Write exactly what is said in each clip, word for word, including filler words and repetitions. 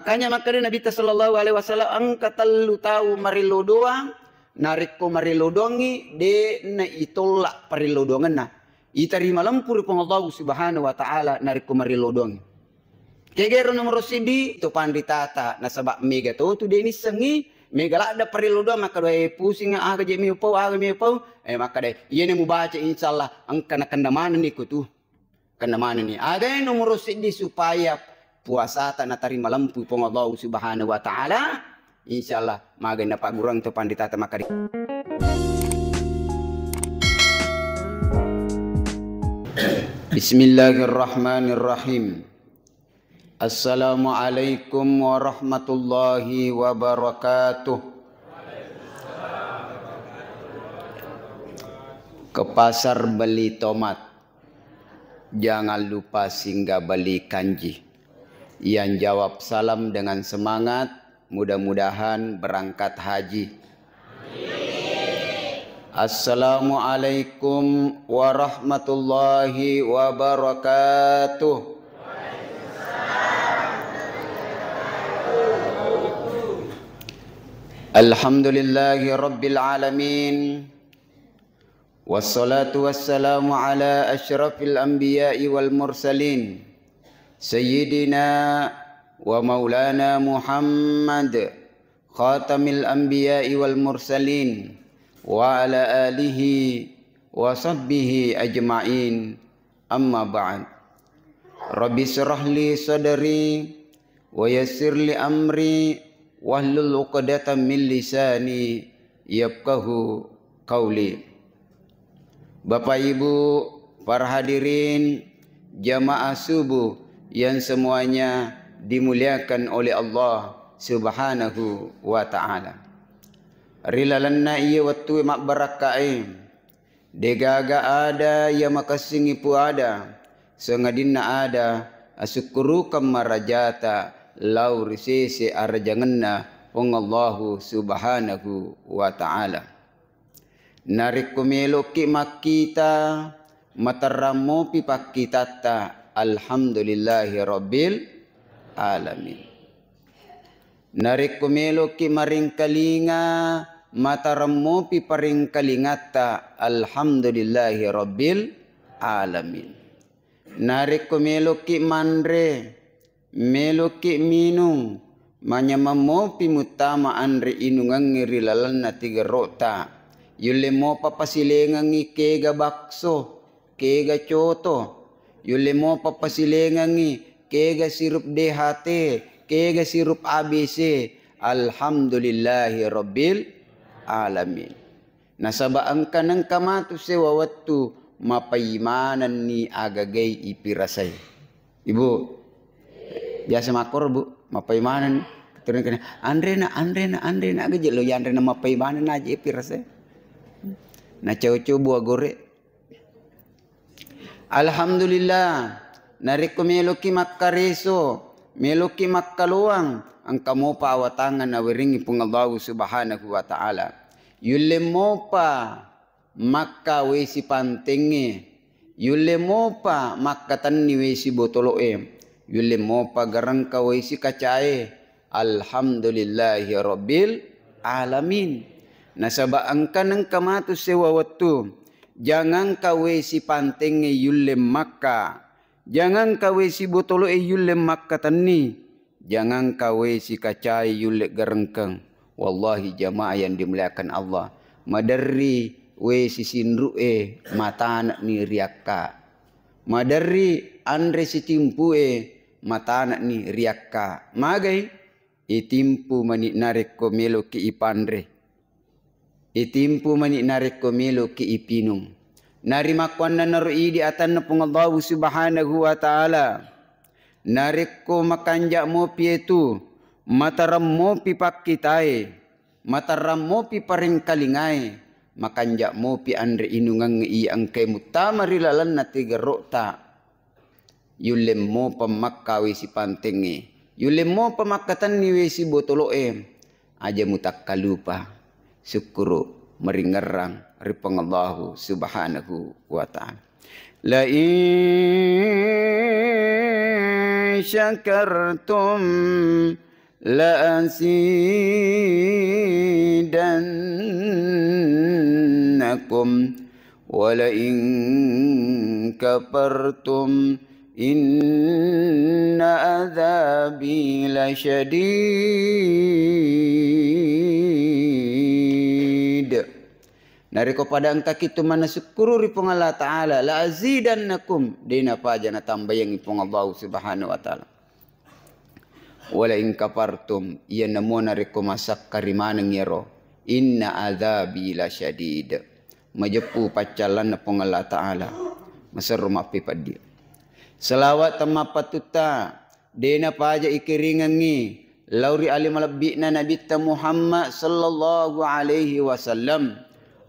Kanya makkeda Nabitta sallallahu alaihi wasallam, engka tellu tau marillo doang, narekko marillo doangngi, de' na itolla parillo doangenna. Itarima lempu ri Puang Allahu Subhanahu wa Ta'ala narekko marillo doangngi. Kegero nomoro siddi to panritata, nasaba mega to tu de' nissengngi, mega ladda parillo doang, makkeda, "Eh, pusinga, aga je mi upau, aga mi upau." Eh, makkeda, "Iyana mubaca, insyaallah engka nakenna manenni ko tu." Kenna manenni. Agai nomoro siddi supaya puasata natarima lempu Puang Allahu Subhanahu wa Ta'ala. Insyaallah, magai napaggurang to panritata makkeda. Bismillahirrahmanirrahim. Assalamualaikum warahmatullahi wabarakatuh. Ke pasar beli tomat. Jangan lupa singgah beli kanji. Yang jawab salam dengan semangat, mudah-mudahan berangkat haji. Assalamualaikum warahmatullahi wabarakatuh. Alhamdulillahi rabbil alamin. Wassalatu wassalamu ala asyrafil anbiya'i wal mursalin, sayyidina wa maulana Muhammad, khatamil anbiya'i wal mursalin, wa ala alihi wa sahbihi ajma'in. Amma ba'd. Rabbi syrah li sadri wa yassir li amri wahlul uqdatan min lisani yafqahu qauli. Bapak Ibu, para hadirin jamaah subuh yang semuanya dimuliakan oleh Allah Subhanahu wa Ta'ala. Ri lalenna iye wettue mabbarakkae, degaga ada iya makessingngi puada, sangadinna ada asukkurukeng marajata lao ri sese arajangenna Puang Allahu Subhanahu wa Ta'ala. Narekko meloki makkita, materrang mopi pakkitatta, alhamdulillahi rabbil alamin. Narekko meloki maringkalinga, mataremmopi paringkalingatta, alhamdulillahi rabbil alamin. Narekko meloki manre, meloki minung, manyameng mopi muttama anre inungengnge ri lalenna tigerro'ta. Yulle mopa pasilengengngi kega bakso, kega coto, yulle mopa pasilengengngi kega sirup D H T, kega sirup A B C. Alhamdulillahi rabbil alamin. Nasaba engka nengka matu sewa wettu mapaimanenni agagai ipirasai. Ibu, biasa makkoro, Bu, mapaimanenni. Turun kena, "Anrena, anrena, anrena," aga je lo yanrena mapaimanenna aja ipirasai. Na cau-cau buah gore. Alhamdulillah, narekko meloki makkareso, meloki makkaloang, engka mopa awatangan nawerengngi Puang Allahu Subhanahu wa Ta'ala. Yulle mopa makka wesi pantengnge, yulle mopa makkatenni wesi botolo'e, yulle mopa garengka wesi kacae, Alhamdulillahi rabbil alamin. Nasaba engka nengka matu sewa wettu, jangangka wesi pantengnge yulle makka, jangangka wesi botolo'e yulle makkatenni, jangangka wesi kacae yulle garengkeng. Wallahi jamaah yang dimuliakan Allah, maderri wesi sinru'e matane'ni riakka. Maderri anre sitimpue matane'ni riakka. Magai? Itimpu mani narekko meloki ipanre. Itimpu mani narekko meloki ipinung. Narimakkuannanaro idi atanna Puang Allahu Subhanahu wa Ta'ala. Narekko makanja mopi etu, matarang mopi pakkitae, matarang mopi parengkalingae, makanja mopi anre inungengnge iya engkae muttama ri lalenna tigerro'ta. Yulle mopa makka wesi pantengnge, yulle mopa makkatenni wesi botolo'e, aja mutakkalupa sukkuru maringerrang ri Puang Allahu Subhanahu wa Ta'ala. La in syakartum لأزيدنكم ولئن كفرتم إن عذابي لشديد. Narekko pada engkaki tu manasukkuru ri Puang Allah Ta'ala, la azidannakum, de napaja natambayangi Puang Allah Subhanahu wa Ta'ala. Wala in kafartum, iyanamo narekko masakkari maneng iyaro, inna adzabi lasyadid. Majeppu paccallanna Puang Allah Ta'ala. Maserro mappipeddi. Selawat temmappatutta, de napaja ikiringengngi lao ri ale malebbi'na Nabitta Muhammad sallallahu alaihi wasallam.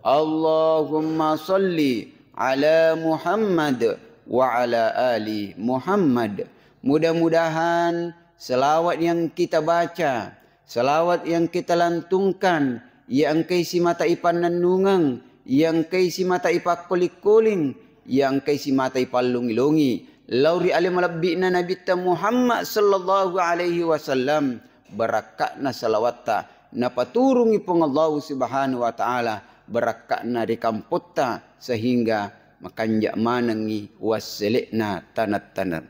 Allahumma salli ala Muhammad wa ala ali Muhammad. Mudah-mudahan selawat yang kita baca, selawat yang kita lantungkan, iya engkai simata ipannennungeng, iya engkai simata ipakkoling-koling, iya engkai simata ipallongi-longi lao ri ale malebbi'na Nabitta Muhammad sallallahu alaihi wasallam, barakka'na salawatta napaturungi Puang Allahu Subhanahu wa Ta'ala, barakka'na ri kampotta, sehingga makanja' manengngi wassele'na taneng-taneng.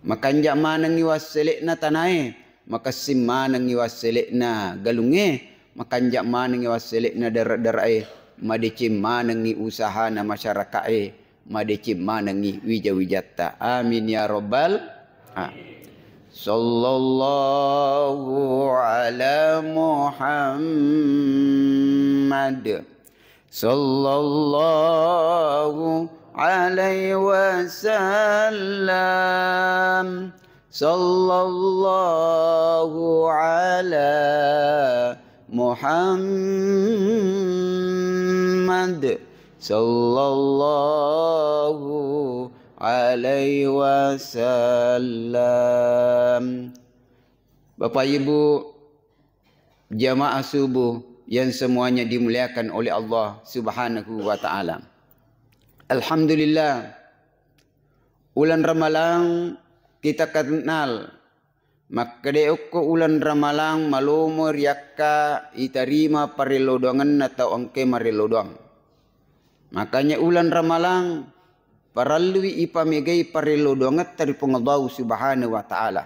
Makanja' manengngi wassele'na tanae, makessing manengngi wassele'na galungnge, makanja' manengngi wassele'na dare'-dare'e, madeceng manengngi usahana masyaraka'e, madeceng manengngi wija-wijatta. Amin ya rabbal a-, Sallallahu ala Muhammad. Sallallahu alaihi wasallam. Sallallahu ala Muhammad. Sallallahu alaihi wasallam. Bapak Ibu, jamaah subuh yang semuanya dimuliakan oleh Allah Subhanahu wa Ta'ala. Alhamdulillah, uleng Ramalang kita kenal. Makkeda okko uleng Ramalang malomo riakka itarima parello doangenna tau engkae marello doang. Makanya uleng Ramalang parellui ipamegai parello doangetta ri Puang Allahu Subhanahu wa Ta'ala.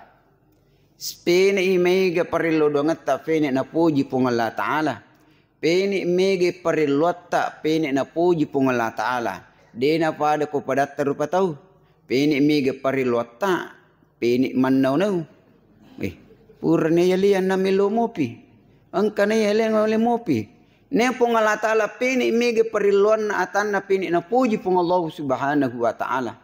Pene' i maega parello doangetta, pene' napoji Puang Allah Ta'ala. Pene' mega parelloatta, pene' napoji Puang Allah Ta'ala. De napada ko padatta rupa tau. Pene' mega parelloatta, pene' mannau-nau. Eh, purane yalianna melo mopi. Engkana yalianna melo mopi. Ne Puang Allah Ta'ala pene' mega parelloanna atanna, pene' napoji Puang Allah Subhanahu wa Ta'ala.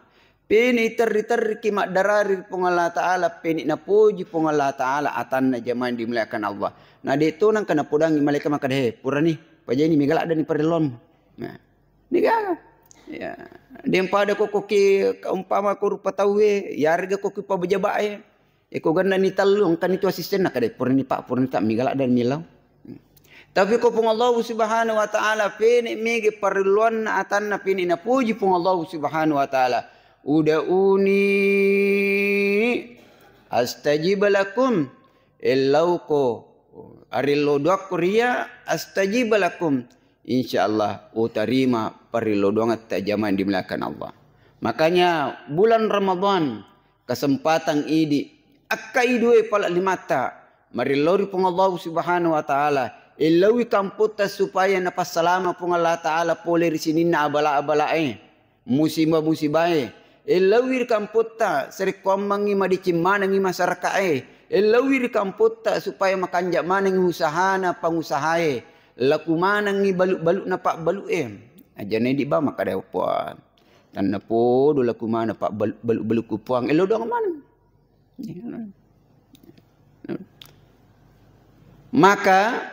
Pene' terri-terriki maddarari ri Puang Allah Ta'ala, pene' napoji Puang Allah Ta'ala atanna, jamaah dimuliakan Allah. Na de' to nangka napodangi malaika makkeda, "He, purani, pajani mega laddani parelloanmu." Nah, nigaga. Ya, de' pada ko koki umpama ko rupa tauwe, yarega koki pabajaba'e. Eko gannani tellu, engkani tu asistenna, kada purani Pak, purani tak migala dan milau. Tapi ko Puang Allah Subhanahu wa Ta'ala, pene' mega parelloanna atanna, pene' napoji Puang Allah Subhanahu wa Ta'ala. Uda'uni astajib lakum. Ellau ko arello doakku ria, astajib lakum. Insya Allah utarima parello doangetta, jamaah dimuliakan Allah. Makanya bulan Ramadan kesempatan idi, akkai dua pala' limatta, marellau ri Puang Allah Subhanahu wa Ta'ala, ellaui kampotta supaya napassalama Puang Allah Ta'ala pole ri sininna abala-abalae, musiba-musibae, ellaui ri kampotta sarekkoammengngi madeceng manengngi masyaraka'e, ellaui ri kampotta supaya makanja' manengngi usahana pangusahae, laku manengngi balu'-balu'na pabbalu'e. Ajana idi ba makkeda, "Puang, tennapodo laku maneng pabbalu'-balu'ku Puang, ello doang maneng." Maka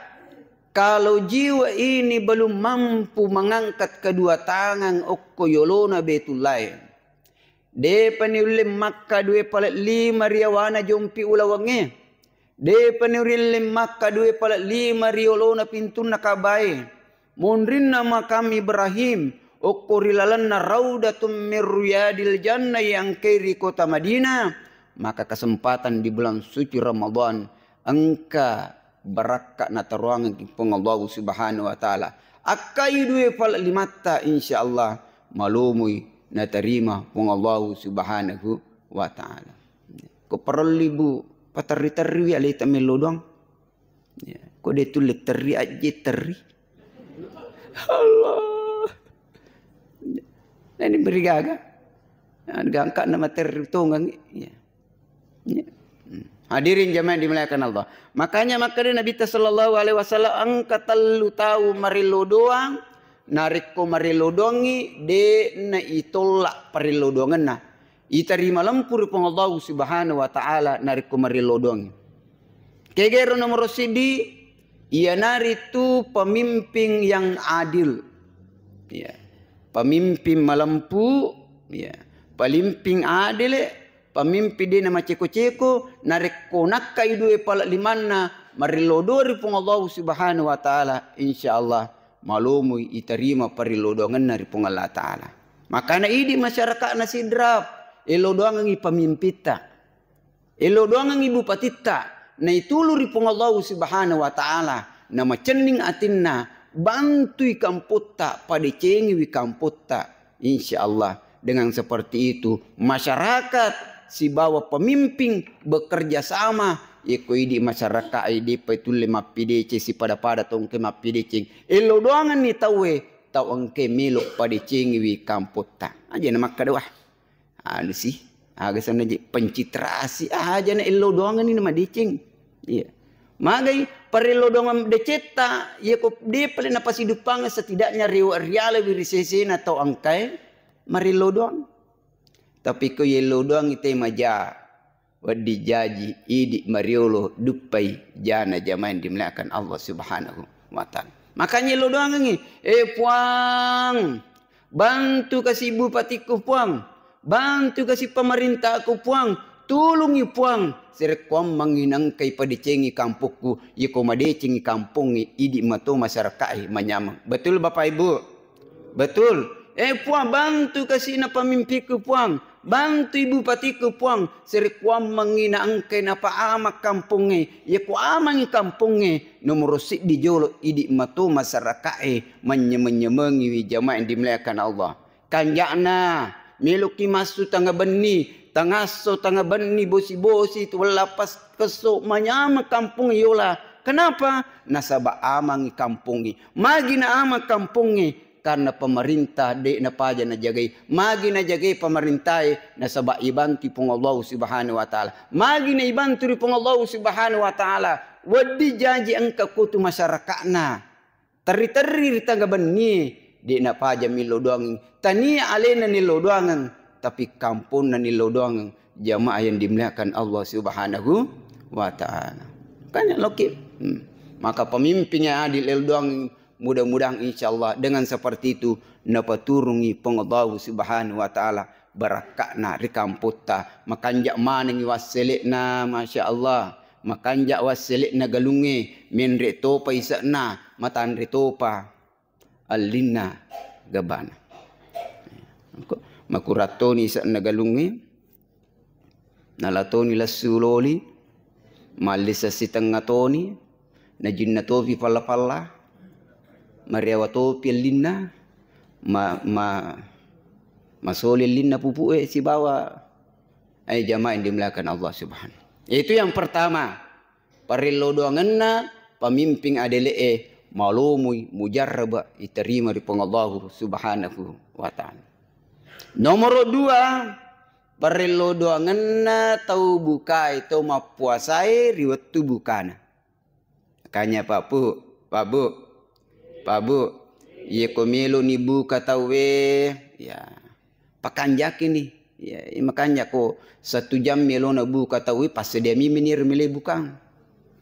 kalau jiwa ini belum mampu mengangkat kedua tangan okko yolona Baitullahe, de'pa niulle makka dua pala' lima ri yawana jompi ulawengnge, de'pa niulle makka dua pala' lima ri yolona pintunna Ka'bae, monrinna makam Ibrahim, okko ri lalenna Raudatum min Riyadil Jannah yang engkae ri kota Madinah, maka kesempatan di bulan suci Ramadan engka barakka nataroangeng Puang Allahu Subhanahu wa Ta'ala. Akkai due pala limatta, insya Allah malomoi natarima Puang Allahu Subhanahu wa Ta'ala. Ko parellu ibu paterri-terriwi aleta mello doang. Ya, ko de tulle terri ajje terri. Allah. Nah, ini beri gaga. Nah, gangka nama terri tongang. Ya. Ya. Hmm. Hadirin jamaah yang dimuliakan Allah. Makanya makkeda Nabi sallallahu alaihi wasallam engka tellu tau marillo doang, narekko marillo doangi de na itolla parillo doangenna. Itarima lempu ri Puang Allahu Subhanahu wa Ta'ala narekko marillo doangi. Kegero nomoro siddi, iyanaritu pemimpin yang adil. Ya. Pemimpin malempu, ya. Pemimpin adil, pemimpin de na maceko-ceko, narekko nakkai due pala limanna marillo doang ri Puang Allahu Subhanahu wa Ta'ala, insya Allah malomoi itarima parillo doangenna ri Puang Allah Ta'ala. Makana idi masyarakatna Sidrap, elo doangengi pemimpinta. Elo doangengi bupatitta, naitulu ri Puang Allahu Subhanahu wa Ta'ala, namacenning atinna, bantui kampotta, padecengiwi kampotta. Insya Allah, dengan seperti itu, masyarakat sibawa pemimpin bekerja sama. Yeko idi masyarakat, idi paitulle mappideceng, sipada-pada tongke mappideceng. Elo doangenni tauwe, tau engke melo padecengiwi kampotta. Aja na makkeda, wah, anu si, aga senna je, pencitrasi, aja na ello doangenni na madeceng. Iya. Magai parello doangan decetta, iya ko de pale napasiduppangeng, setidaknya riwa-, rialawi ri sesena tau engkae marello doang. Tapi ko yello doang ite maja, wedding jaji idi mariolo duppai jana jamaah yang dimuliakan Allah Subhanahu wa Ta'ala. Makanya yello doangengi, eh Puang, bantu kasi bupatikku Puang, bantu kasi pemerintahku Puang, tulungi Puang, sarekkuammengi nengkai padecengi kampokku, yeko madecengi kampongnge, idi mato masyarakae manyameng. Betul Bapak Ibu? Betul. Eh Puang, bantu kasi na pemimpikku Puang, bantu ibu patiku Puang, sarekkuammengi na engkai napaama kampongnge, yeko amangi kampongnge, nomoro siddi jolo idi mato masyarakae manyameng-nyamengiwi jamaah yang dimuliakan Allah. Kanja'na, meloki massu tanga benni, tangasso tanga benni, bosi-bosi, tuwella pas kesso, manyameng kampung yola. Kenapa? Nasaba amangi kampungnge. Magi na amang kampungnge? Karena pemerintah de napaja najagai. Magi najagai pemerintahe? Nasaba ibantu Puang Allah Subhanahu wa Ta'ala. Magi na ibantu ri Puang Allah Subhanahu wa Ta'ala? Wedding jaji engka kutu masyarakatna. Terri-terri ri tanga bennie, de napaja millo doangeng. Tania alena nillo doangeng, tapi kamponna nillo doangeng. Jamaah yang dimuliakan Allah Subhanahu wa Ta'ala. Makanya loki, hmm. Maka pemimpin yang adil lelo doangeng, mudah-mudahan insya Allah dengan seperti itu napaturungi Puang Allah Subhanahu wa Ta'ala barakka'na ri kampotta. Makanja manengi wassele'na, masya Allah. Makanja wassele'na galungnge, menre topa ise'na, matanre topa ellinna gabana. Makuratoni ise'na galungnge, nalatoni lessu loli, mallisa sitengnga toni, najinna topi palla-palla, mariawa topi ellinna, ma-, ma-, masoli ellinna pupu'e sibawa, eh, jamaah yang dimuliakan Allah Subhanahu. Itu yang pertama, parello doangenna pemimpin adele'e malomoi mujarraba iterima ri Puang Allahu Subhanahu wa Ta'ala. Nomoro dua, parello doangenna tau bukae, tau mappuasae ri wettu bukana. Makanya Pak Bu, Pak Bu, Pak Bu, iya ko melo ni buka tauwe, ya, pakanjaki ni. Ya, makanya ko satu jam melo na buka tauwe, passedia mimi ni ro melo bukang.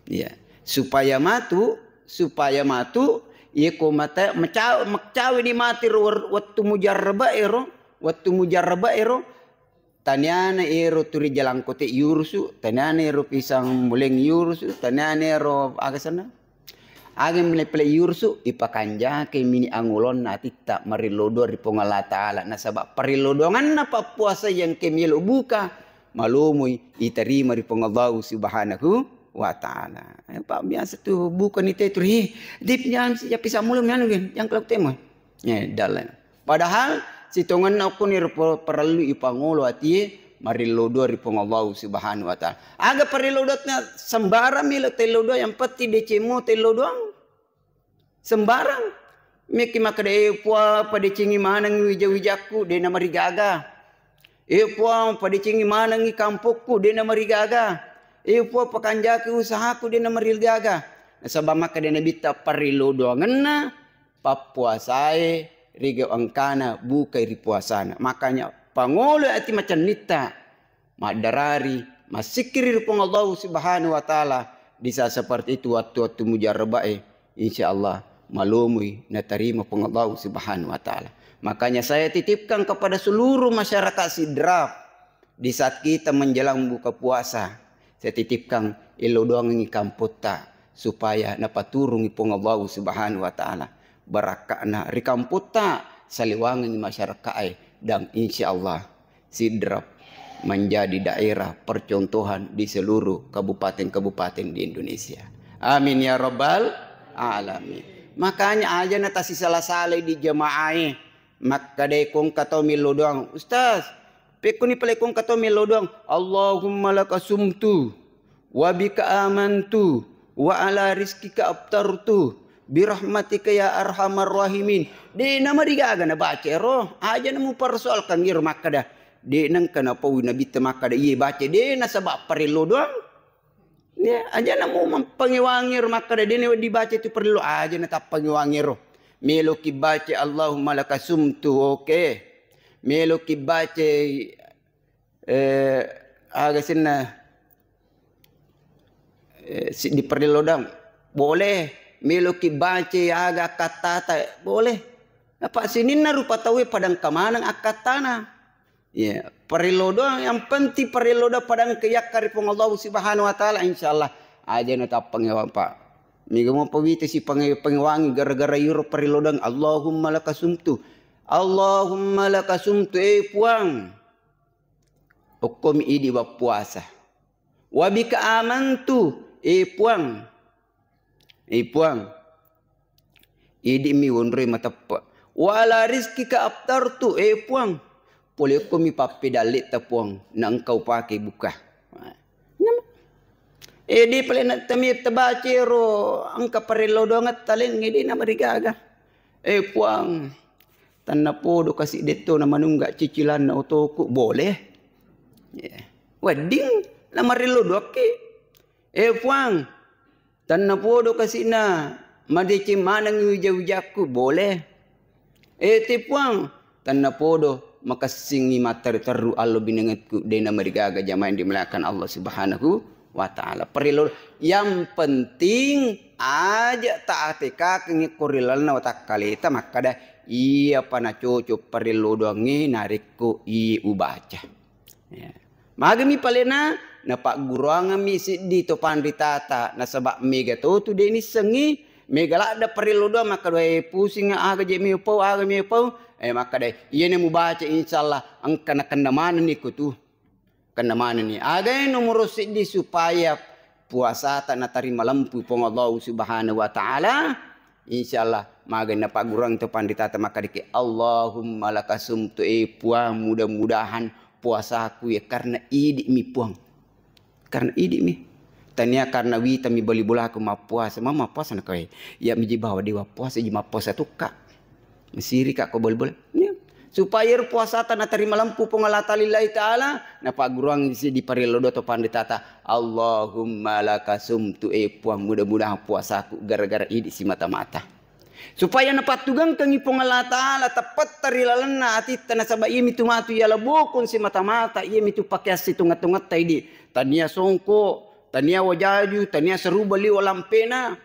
Ya, supaya matu, supaya matu, iya ko mata, maca-, macawe ni mati ro wer-, wettu mujarraba ero, wettu mujarraba ero, Taniana ero turi jalangkote yurusu, taniana ero pisang muleng yurusu, taniana ero aga senna? Aga mele-pele yurusu, ipakanjake mini angolonna atitta marillo doang ri Puang Allah Ta'ala. Nasaba parillo doanganna pappuasa yang ke melo buka, malomoi iterima ri Puang Allah Subhanahu wa Ta'ala. Eh, Pak, biasa tu buka ni te tu, "He, dip, jangan si japi samulu mianu gen, yang kelak tema." Eh, dalam. Padahal sitongenna okkoni ro perlu ipangolo atie marillo doang ri Puang Allah Subhanahu wa Ta'ala. Aga parillo doang sembarang melo tello doang, yang penting deceng mo tello doang. Sembarang. Meki makkeda, "Eh, Puang, padecengi manengi wija-wijakku, de namarigaga. Eh, Puang, padecengi manengi kampokku, de namarigaga. Eh, Puang, pakanjaki usahaku, de namarigaga." Nasaba makkeda Nabitta, parillo doangenna pappuasae ri gau engkana bukai ri puasana. Makanya pangolo ati macennitta. Maddarari, massikkiri ri Puang Allah Subhanahu wa Ta'ala di saat seperti itu, waktu-waktu mujarrabae, insya Allah malomoi natarima Puang Allah Subhanahu wa Ta'ala. Makanya saya titipkan kepada seluruh masyarakat Sidrap, di saat kita menjelang buka puasa, saya titipkan elo doangengi kampotta supaya napaturungi Puang Allah Subhanahu wa Ta'ala barakka'na ri kampotta, saliwangengi masyarakae, dan insya Allah Sidrap menjadi daerah percontohan di seluruh kabupaten-kabupaten di Indonesia. Amin ya rabbal alamin. Makanya aja na tasisala-salai di jamaae. Makkadai kongka tau mello doang, "Ustaz, pekkoni pale kongka tau mello doang, Allahumma laka sumtu, wa bika amantu, wa ala rizkika aftartu, birahmatika ya arhamar rahimin." De namarigaga nabaca ero, aja namupersoalkan iro makkada. De nengka napaui Nabitta makkada, "Iye baca de nasaba parello doang." Ya, aja namu mampangewangi ero makkada, de nawedding baca itu parello, aja natappangewangi ero. Meloki baca Allahumma laka sumtu, oke. Meloki baca, eh, aga senna, eh, si-, di parello doang, boleh. Meloki baca aga akkattata, boleh. Apa sininna rupa tauwe padang kamaneng akkattana. Iya, parello doang, yang penting parello doang padang keyakka ri Puang Allah Subhanahu wa Ta'ala, insya Allah aja natappangewang, Pak. Mega mo pawita si pange-, pangewangi gara-gara iro parello doang, Allahumma laka sumtu. Allahumma laka sumtu, eh Puang. Okkomi idi wappuasa. Wa bika amantu, eh Puang. Eh Puang. Idi'mi wonroi mateppe. Wa ala rizkika aftartu, eh Puang. Pole okkomi pappedalletta Puang, na engka upake buka. Eh, di pale na temi tabaca ro engka parello doang taleng, eh, di namarigaga. Eh Puang, tanna podo kasi detto na manungga cicilanna otoku, boleh. Ya. Wedding na marello doakki. Eh Puang, tanna podo kasi'na madeceng manengngi wija-wijakku, boleh. Eh te Puang, tanna podo makessingngi matteru-teru allo binengetku, de namarigaga jamaah yang dimuliakan Allah Subhanahu wa Ta'ala. Parello, yang penting aja taatekakengngi ko ri lalenna watakkaleta makkada, iyapa nacoco parello doangnge narekko iye ubaca. Ya. Magami palena, napagguruangemmi siddi to panritata, nasaba mega to tu de nissengngi, mega ladde parello doang makkada, "Eh, pusing aga je mepau, aga mepau." Eh, makkada, "Iyana mubaca, insyaallah engka nakenna manenni ko tu." Kenna manenni. Agai nomoro siddi supaya puasata natarima lempu Puang Allah Subhanahu wa Ta'ala, insyaallah magai napagguruang to panritata makkadeke, "Allahumma laka sumtu, eh Puang, mudah-mudahan puasaku ya karena idi'mi Puang." Karena idi'mi. Tania karena witami bali bolaku mappuasa, ma mappuasa na kawai. Ya miji bawa dewa puasa, ji mappuasa tukka. Masirika ko bali bola. Ya. Supaya ero puasata natarima lempu Puang Allah Ta'ala lillahi ta'ala, napagguruang si di parello doto panritata, "Allahumma laka sumtu, eh Puang, mudah-mudahan puasaku gara-gara idi simata-mata." Supaya napattugengkengngi Puang Allah Ta'ala teppetta ri lalenna atitta, nasaba iyamitu matu yala bokong simata-mata, iyamitu pakeang situnga-tungetta idi. Tania songko, tania wajaju, tania seruba liwa lampena.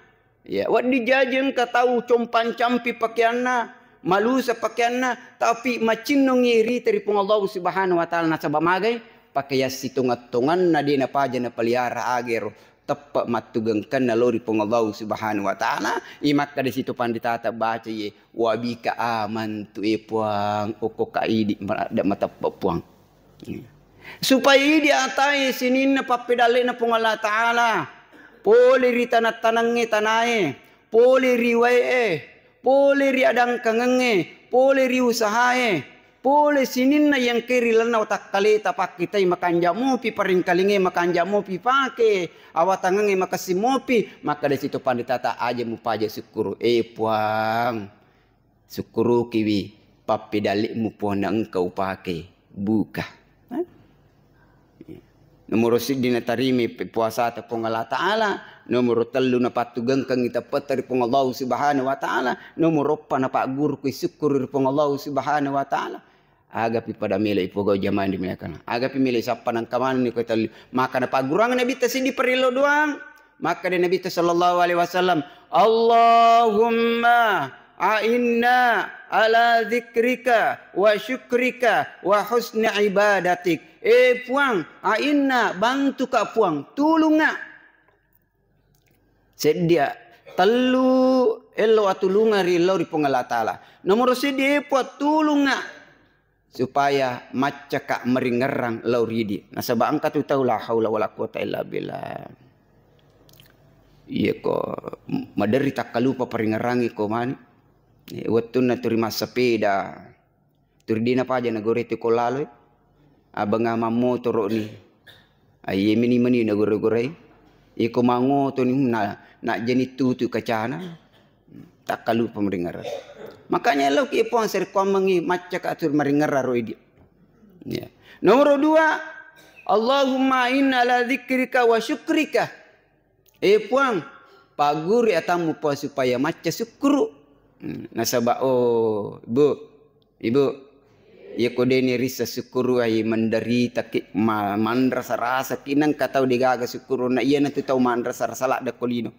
Ya, wedding jaji engka tau compang campi pakeanna, malusa pakeanna, tapi macinnongngi rita ri Puang Allah Subhanahu wa Ta'ala, nasaba magai pakeang sitonga-tonganna de napaja napaliara agero, teppe mattugengkenna lao ri Puang Allah Subhanahu wa Ta'ala. Imakkada situ panritata baca ye, "Wabika amantu, eh Puang, okko ka idi ma-, da mateppe Puang." Supaya idi atai sininna pappedallena Puang Allah Ta'ala. pole ri taneng-tanengnge tanae, pole ri wae'e, pole ri adangkangengnge, pole ri usahae, pole sininna iengke ri lalenna watakkaleta pakkitai, makanja mopi paringkalinge, makanja mopi pake awatangengnge, makessing mopi, makkeda situ panditata, aja mupaja sukkuru. Eh, Puang, sukkurukiwi pappedalli'mu, Puang, na engka upake. Buka. Eh? Nomoro siddi natarimi pe-, puasata Puang Allah Ta'ala, nomoro tellu napattugengkengngi teppetta ri Puang Allah Subhanahu wa Ta'ala, nomoro eppa napagguru kui sukkuru ri Puang Allah Subhanahu wa Ta'ala. Agapi pada melo ipogau jamaah dimuliakan. Agapi melo isappa nangka manenni ko tellu. Maka napagguruang Nabitta siddi parillo doang. Makkeda Nabitta sallallahu alaihi wasallam, "Allahumma a'inna ala dzikrika wa syukrika wa husni ibadatik." Eh Puang, a'inna, bantuka Puang, tulunga. Seddia, tellu ello atulunga ri lao ri Puang Allah Ta'ala. Nomoro seddi, eh Puang, tulunga supaya maccaka maringerrang lao ridi. Nasaba engka tu tau la haula wala quwata illa billah. Iya ko maderri takkalupa paringerrangi ko mani. Eh, wettunna turi massapeda. Turi dina paja nagore tu ko laloi. Abangnga mammotoro ni. Aiye mini-mini nagore-gorei. Iko mangoto ni na, na jeni tutu kacana. Takkalupa maringerra. Makanya lo ki Puang seri kuammengi macca ka atur maringerra ro idi. Ya. Nomor dua, Allahumma inna ala dzikrika wa syukrika. Eh Puang, pagguri atammu Puang supaya macca sukkuru. Hmm, nasaba oh, Bu, Ibu, iya ko deni rissa sukkuru ai menderita ki, ma-, manrasa-rasa ki nengka tau degaga sukkuru na iya natu tau manrasa-rasa ladda ko lino.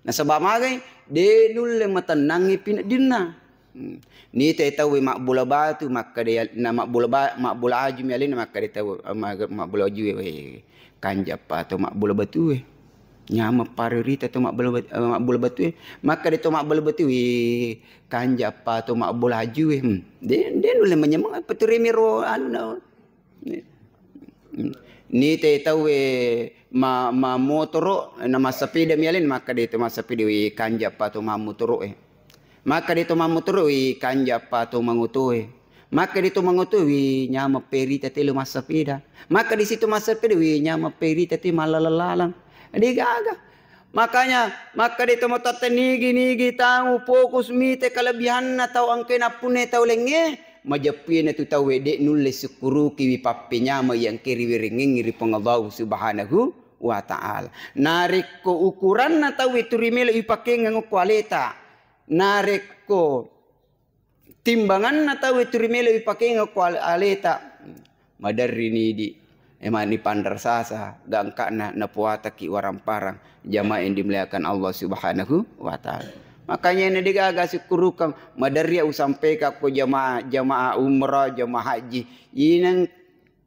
Nasaba magai, de nulle matennangngi pineddinna. Hmm. Nita tauwe mabbola batu, makkeda ya-, na mabbola ba-, mabbola aju mi alena makkeda tau, eh, ma-, mabbola aju, eh, kanja pa to mabbola batu, eh. Nyameng pare rita to mabbola bat-, eh, mabbola batu, eh. Makkeda to mabbola batu, eh, kanja pa to mabbola aju, eh. Hmm. De, de nulle manyameng, peturemi ro anu na. Nite tauwe ma-, ma-, motoro, na massapeda mi alena, makkeda to massapeda, "Wi, kanja pa to mammotoro e." Makkeda to mammotoro, "Wi, kanja pa to mangoto e." Makkeda to mangoto, "Wi, nyameng perita telo massapeda." Makkeda situ massapeda, "Wi, nyameng perita te mallalang-lalang." Degaga. Makanya, makkeda to matoatta nigi-nigi tau fokus mite kelebihanna tau engkae nappunai tau laingnge, majeppuina tu tauwe de nulle sukkurukiwi pappenyameng iya engkae riwerengengngi ri Puang Allahu Subhanahu wa Ta'ala. Narekko ukuranna tauwe turi melo ipakengeng okko aleta, narekko timbanganna tauwe turi melo ipakengeng ko al-, aleta, maderri ni idi, emani panrasasa, gangkana napuataki waramparang, jamaah yang dimuliakan Allah Subhanahu wa Ta'ala. Makanya na degaga sukkurukang, maderri usampeka ko jamaah, jamaah umrah, jamaah haji. Ineng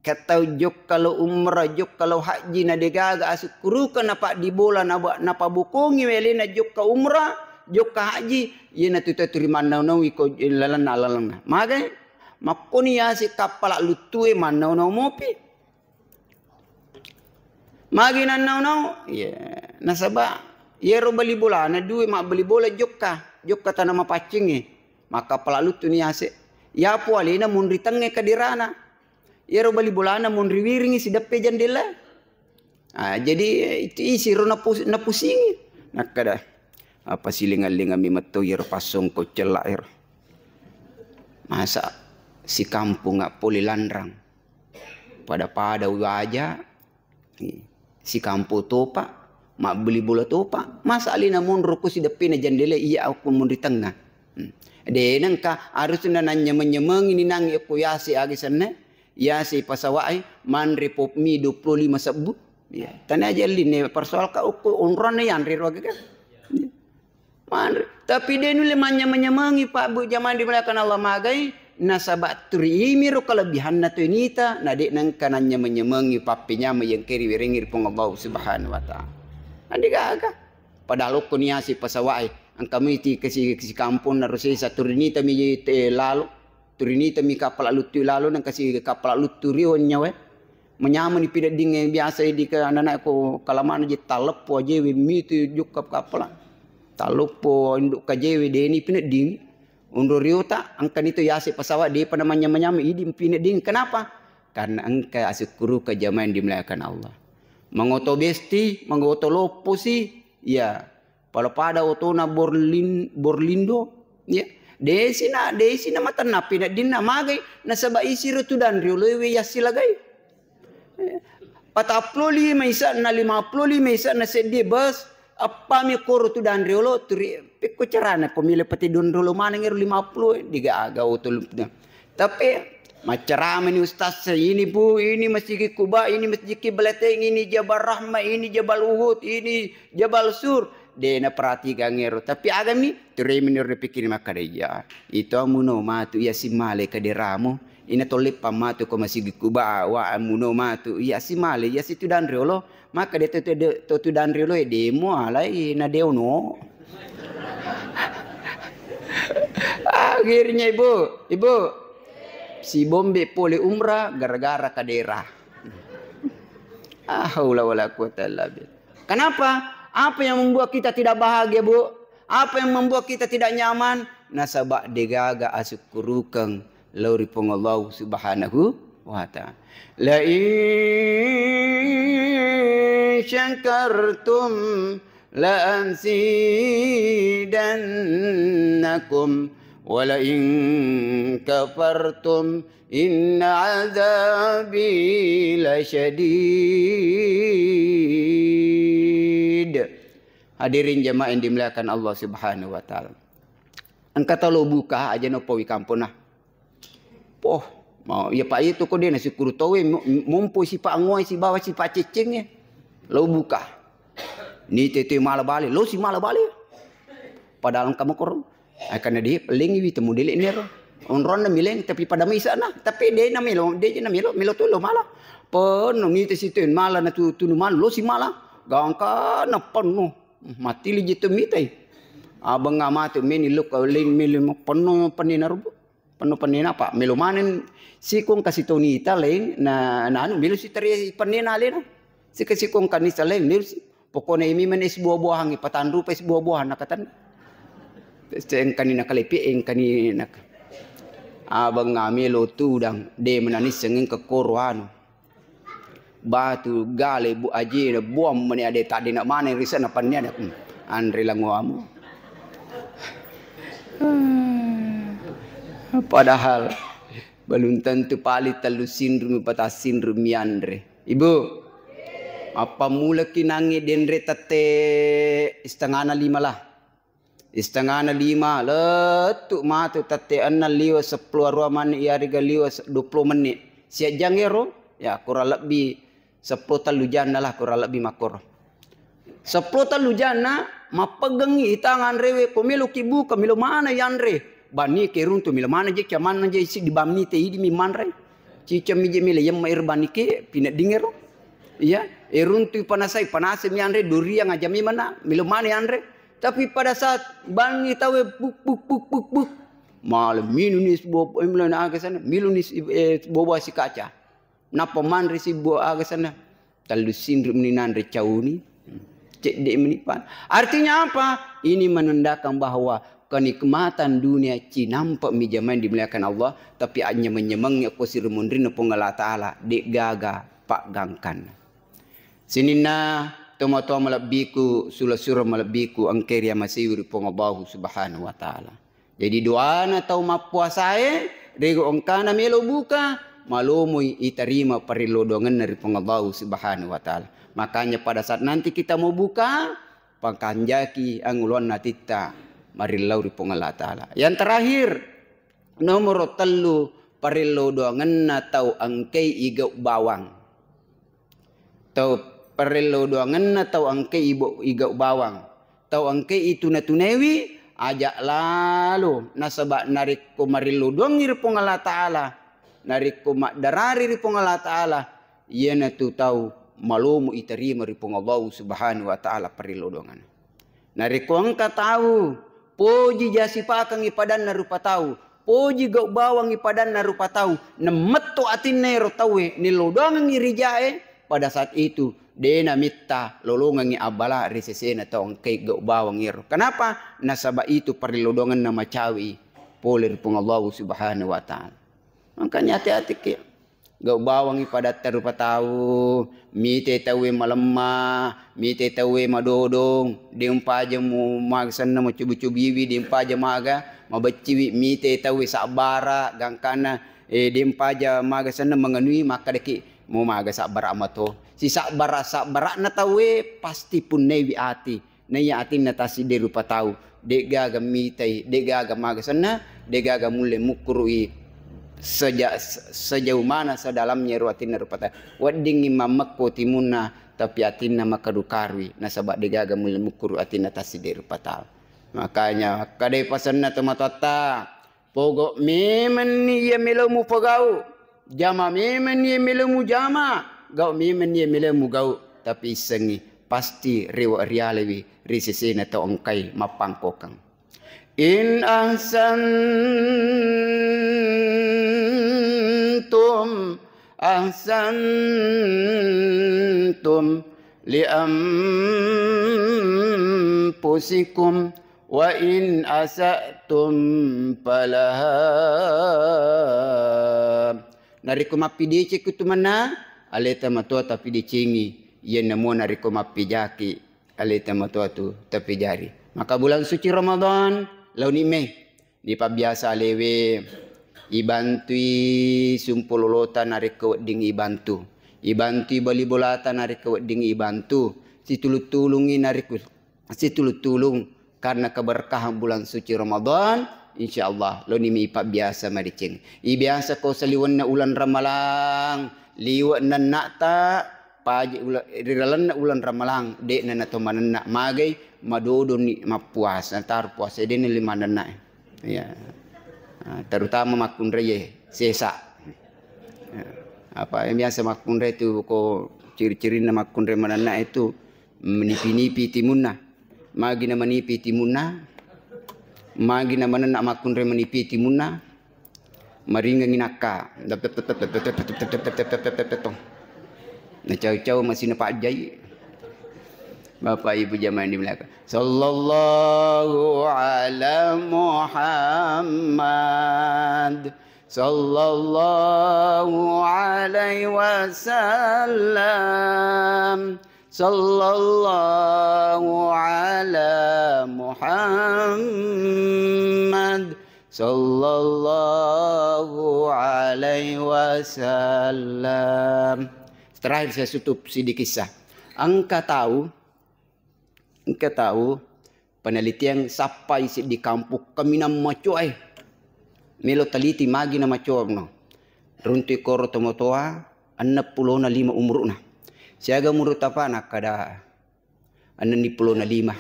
Ka tau jokka lo umrah, jokka lo haji, na degaga asukkurukeng napaddibola, naba-, napabokongi welena jokka umrah, jokka haji, iyanatu tau turi mannau-naui ko lalenna, lalenna. Magai? Makkoni yase kappala luttue mannau-nau mopi. Magi nannau-nau? Iya, nasaba iyaro bali bolana due mabbali bola jokka, jokka tana mapaccingnge. Makkappala luttuni yase. Yapo alena monri tengnge kadirana. Iyaro bali bolana monri wiringngi sideppe jandela. Ah, jadi, eh, itu isiro napus-, napusingi. Nakkeda, apa silingang-lingang mi metto iyaro passongko cella ero. Masa sikampunga pole lanrang. Pada-pada waja, sikampo topa, mabbali bola topa. Masa alena monro ko sideppena jandela iya okko monri tengnga. Hmm. De nengka harusna nanyameng-nyamengi ninangi okko yase agi senne. Yase pasawai manre pop mie dua puluh lima sebbu. Iya, tania aja linne persoalka okko onronna yanre ro aga kan. Manre. Tapi de nulle manyameng-nyamengi, Pak, Bu, jamaah dimuliakan Allah, magai, nasaba turi imiro kelebihanna to inita, na de nengka nanyameng-nyamengi pappenyameng iya engkae riwerengngi ri Puang Allah Subhanahu wa Ta'ala. Ande gaga. Padahal okko niasi pasawai, engka miti kasi, kasi kampong na rosesa turinita mi te lalo, turinita mi kappala luttu lalo, nang kasi kappala luttu rio nyawa. Manyameni pineddingnge biasa idi ke anak-anak ko kalamana je talleppo ajewe mitu jokka kapala. Talleppo induk kajewe deni pinedding. Unro riota engka nitu yase pesawat depa namanya-manyameng idi pinedding. Kenapa? Karena engka asukkuruka jamaah yang dimuliakan Allah. Mangoto besti, mangoto loppo si, ya. Pada-pada otona Borlin-, Borlindo, ya. Desina, desina matanna pineddinna magai, nasaba isiro tudang rioloe we yassilagai. Patappulo lima isa'na, lima puluh lima isa'na seddi bus, appami koro tudang riolo, turi pekko carana ko mile pati don riolo maneng ero lima puluh, digaga oto lu-, tapi maccaramani ustaz, ini Bu, ini Masjid Kuba, ini Masjid Kiblatain, ini Jabal Rahmah, ini Jabal Uhud, ini Jabal Sur. De naperhatikan ero. Tapi agami, teremi nero pikir makkada iya. Itu amuno matu iya simale kaderamu. Ina tolleppang matu ko Masjid Kuba, wa amuno matu iya simale, iya situ dan riolo. Maka de to, to, to tudang riolo e demo alai na deono. Akhirnya ibu, ibu, si bombe pole umrah gara-gara kadera. Ah, haula wala quwata illa billah. Kenapa? Apa yang membuat kita tidak bahagia, Bu? Apa yang membuat kita tidak nyaman? Nasaba degaga asukkurukeng lao ri Puang Allah Subhanahu wa Ta'ala. La in syakartum la azidannakum wa la in kafartum inna azabi lasyadid. Hadirin jamaah yang dimuliakan Allah Subhanahu wa Ta'ala. Engka tau lo buka aja no powi kampona. Poh, mau iya Pak itu ko de na sikuru towe mo-, mompo si Pak ngoe si bawa si Pak ceceng ya. Lo buka. Ni tete mala bale, lo si mala bale. Padahal engka mokoro. Ai, karena dia peling wi temu dele nero. Onronna mileng tapi pada misa na, tapi de na melo, de na melo, melo tu lo mala. Penuh ni te situ mala na tu, tu mala, lo si mala. Gangka na penuh. Mati li jitu mitai. Abang amatu meni lo ka ling meli penuh penina rubu. Penuh penina apa? Melo manen sikong kasi toni ta leng na, na anu melo si teri penina lena. Sika sikong kanisa leng melo si. Pokokna imi men es buah-buahan, patanrupa es buah-buahan nakatan. Engkani nakalepi, engkani nak-, abang ngamelo tudang, de menanisseng engka koro anu. Batu gale bu ajena buang meni ade tadi nak mana risa na panniana. Hmm, anre langoamu. Padahal belum tentu pali tellu sinrumi pata sinrumi anre. Ibu, mappammulaki nangnge denre tette setengana lima lah. Setengana lima, lettu matu tette enneng liwa seppulo arua menit, iyarega liwa se-, dua puluh menit. Siajang ero, ya kurang lebbi seppulo tellu janna lah, kurang lebbi makkoro. Seppulo tellu janna, mappeggengngi itang anrewe, ko meloki buka, melo mana yanre. Banni ke runtu, melo mana je kiamanna je isi di banni te idi mi manre. Ciceng mi je melo yemma ir banni ke, pinedding ero. Iya, e runtu panasai, panasai mi anre, duriang aja mi mana, melo mana yanre. Tapi pada saat banni tawe buk, buk, buk, buk, buk. Malam minum ni sebuah, eh, melo na aga sana, minum ni se-, eh, sebuah si kaca. Nappa manre si buah aga sana. Tellu sinruk meni nanre cauni. Cedde meni pan. Artinya apa? Ini menandakan bahwa kenikmatan dunia cinampe mi jamaah yang dimuliakan Allah, tapi anyameng-nyamengnge ko sirumunrinna Puang Allah Ta'ala, de gaga paggangkanna. Sininna tomatoa malebbiku, sula-sura malebbiku, engke riamaseiwi ri Puang Allahu Subhanahu wa Ta'ala. Jadi doana tau mappuasae, rego engkana melo buka, malomoi itarima parello doangenna ri Puang Allahu Subhanahu wa Ta'ala. Makanya pada saat nanti kita mau buka, pakanjaki angoloanna atitta marillau ri Puang Allah Ta'ala. Yang terakhir, nomoro tellu, parello doangenna tau engkei igau bawang. Tau parello doangenna tau engkei ibo-, igau bawang. Tau engkei ituna-tunaiwi, aja lalo. Nasaba narekko marello doangngi ri Puang Allah Ta'ala, narekko maddarari ri Puang Allah Ta'ala, iyanatu tau malomo itarima ri Puang Allah Subhanahu wa Ta'ala parello doangenna. Narekko engka tau poji jasipakengngi padanna rupa tau, poji gau bawangngi padanna rupa tau, nemmetto atinna ero tauwe, nellodongengngi rijae, pada saat itu, de namitta lolongengngi abbala ri sesena tau engkai gau bawang ero. Kenapa? Nasaba itu parellodongenna macawi pole ri Puang Allahu Subhanahu wa Ta'ala. Makanya hati-hati ki. Gau bawangngi padatta rupa tau, mite tauwe malemma, mite tauwe madodong, de mpaja mu maga senna macubi-cubiwi, de mpaja maga mabecciwi, mite tauwe sabbara, gangkanna, eh, de mpaja maga senna mengenui, makkadaki mu maga sabbara mato. Sisabbara-sabbara'na tauwe pasti punnaiwi ati. Naiya atinna tassiddi rupa tau, de'gaga mitai, de'gaga maga senna, de'gaga mulle mukkuru'i seja-, sejauh mana sedalamnya ero atinna rupa tau. Weddingngi mammekko timunna, tapi atinna makaru-karui, nasaba de'gaga mulle mukkuru atinna tassiddi rupa tau. Makanya, kadai pasenna tomatoatta, Pogau memenni iya melo mupogau, jama memenni iya melo mujama, gau memenni iya melo mugau, tapi issengngi pasti rewe rialewi ri sesena tau engkai mappangkokeng. In ahsantum, ahsantum li anfusikum, wa in asa'tum falaha. Narekko mappidecekku tu manna, aleta matoa tapidecengi, iyanna mua narekko mappijaki, aleta matoa tu tapijari. Maka bulan suci Ramadan, launi me, dipabbiasa alewe, ibantui sumpulolota narekko wedding ibantu, ibantui bali bolata narekko wedding ibantu, situlung-tulungi narekko situlung-tulung karena keberkahan bulan suci Ramadan, insya Allah loni mi ipabbiasa madeceng. Ibiasa ko saliwenna ulang Ramalang, liwe' nenna'ta, paje ula-, ri lalenna ulang Ramalang, de'na nato manenna magai, madodoni mappuasa, tar puasa de'na lima nenna. Ya. Ah, terutama makkunraie sesa. Ya. Apa yang biasa makkunrai tu ko ciri-cirinna makkunrai manenna itu Manipi-nipi timunna. Magi na manipi timunna? Magi na manenna makkunrai manipi timunna? Maringengi nakka. Nacau-cau masina pajjai. Bapak Ibu jamaah yang dimuliakan. Sallallahu ala Muhammad. Sallallahu alaihi wasallam. Sallallahu ala Muhammad. Sallallahu alaihi wasallam. Terakhir saya tutup sedikit kisah. Engka tau, engka tau, Penelitian sappai siddi kampung kaminang macoae. Melo teliti magi na macoa no. Runtui koro tomatoa enneng pulona lima umuruna. Siaga umurutta pa? Nakkada enneng pulona lima.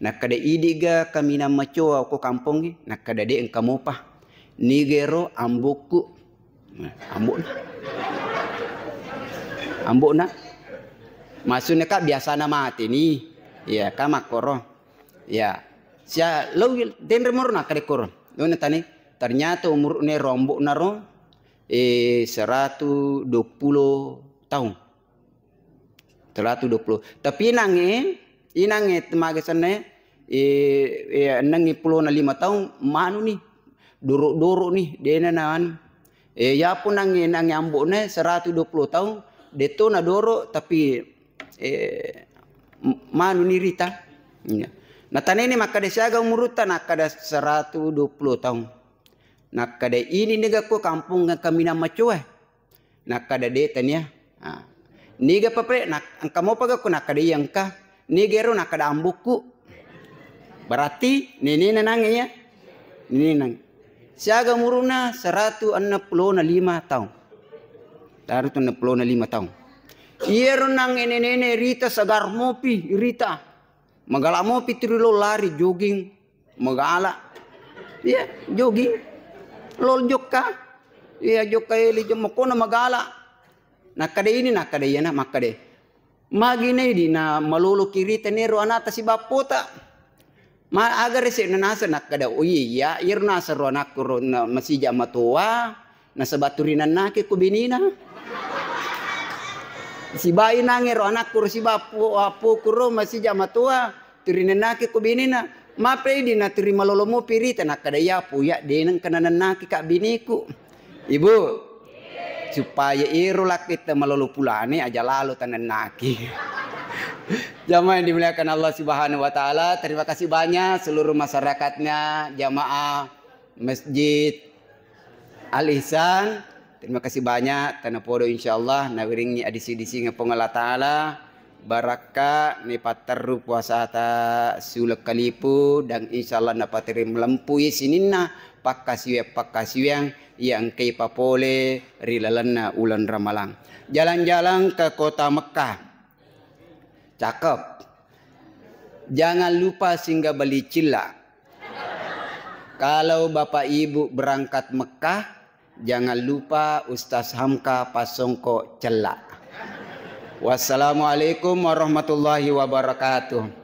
Nakkada idiga kaminang macoa ko kampongnge? Nakkada de engka mopa. Nigero ambokku. Nah, ambokna. Ambokna. Maksudnya, Kak, biasana mate ni. Iya, Kak, makkoro. Iya. Sia lo denre moro nakkada koro. Lo natani, ternyata umurne ro ambokna ro, eh, seratu dua puluh tahun. Seratu dua puluh. Tapi inangnge, inangnge temaga senna, eh, eh, enneng pulona lima taung, manuni. Doro-doro ni, dena na anu. Eh, yapo nangnge, nangnge ambokna seratu dua puluh taung, deto na doro, tapi, eh, m-, manuni rita. Iya. Natanene makkada siaga umurutta, nakkada seratu dua puluh taung. Nakkada ini niga ko kampung kaminang macoa. Nakkada de tania. Ah. Niga papre, nak-, engka mopa gakku? Nakkada iya engka. Niga ero? Nakkada ambokku. Berarti nenena nangnge iya. Nenena nangnge. Siaga umuruna? Seratu enneng pulona lima taung. Seratu enneng pulona lima taung. Iyaro nangnge nenene rita segar mopi rita. Magala mopi tu ri lo lari jogging. Magala. Iya, jogging. Lol jokka. Iya, jokka eli jokka mokona magala. Nakkada ini, nakkada iyana, makkada. Magi na idi na malolo kirita nero anata sibappota. Ma aga rese' na naseng nakkeda, "Oh iya, iyaro naseng ro anakku ro na masija matoa, nasaba turinennaki ko binina." Sibai nangnge ro anakku ro siba appu-, appuku ro masija matoa, turinennaki ko binina. Mape idi naturi malolo mopi rita nakkeda, "Iya, Pu, iya, de nengka nanennaki ka biniku." Ibu, supaya ero lakkitta malolo pulane aja lalo tanennaki. Jamaah yang dimuliakan Allah Subhanahu wa Ta'ala, terima kasih banyak seluruh masyarakatnya, jamaah Masjid Al Ihsan. Terima kasih banyak, tanapodo insyaallah nawiringi adisi-disingeng Puang Allah Ta'ala. Barakka nipatterru puasata siuleng kalipu, dan insyaallah napateri melempui sininna pakkasiwiang-pakkasiwiang iya engkai papole ri lalenna uleng Ramalang. Jalan-jalan ke kota Mekah. Cakep. Jangan lupa singgah beli cilla. Kalau Bapak Ibu berangkat Mekah, jangan lupa Ustaz Hamka pasongko cella. Wassalamualaikum warahmatullahi wabarakatuh.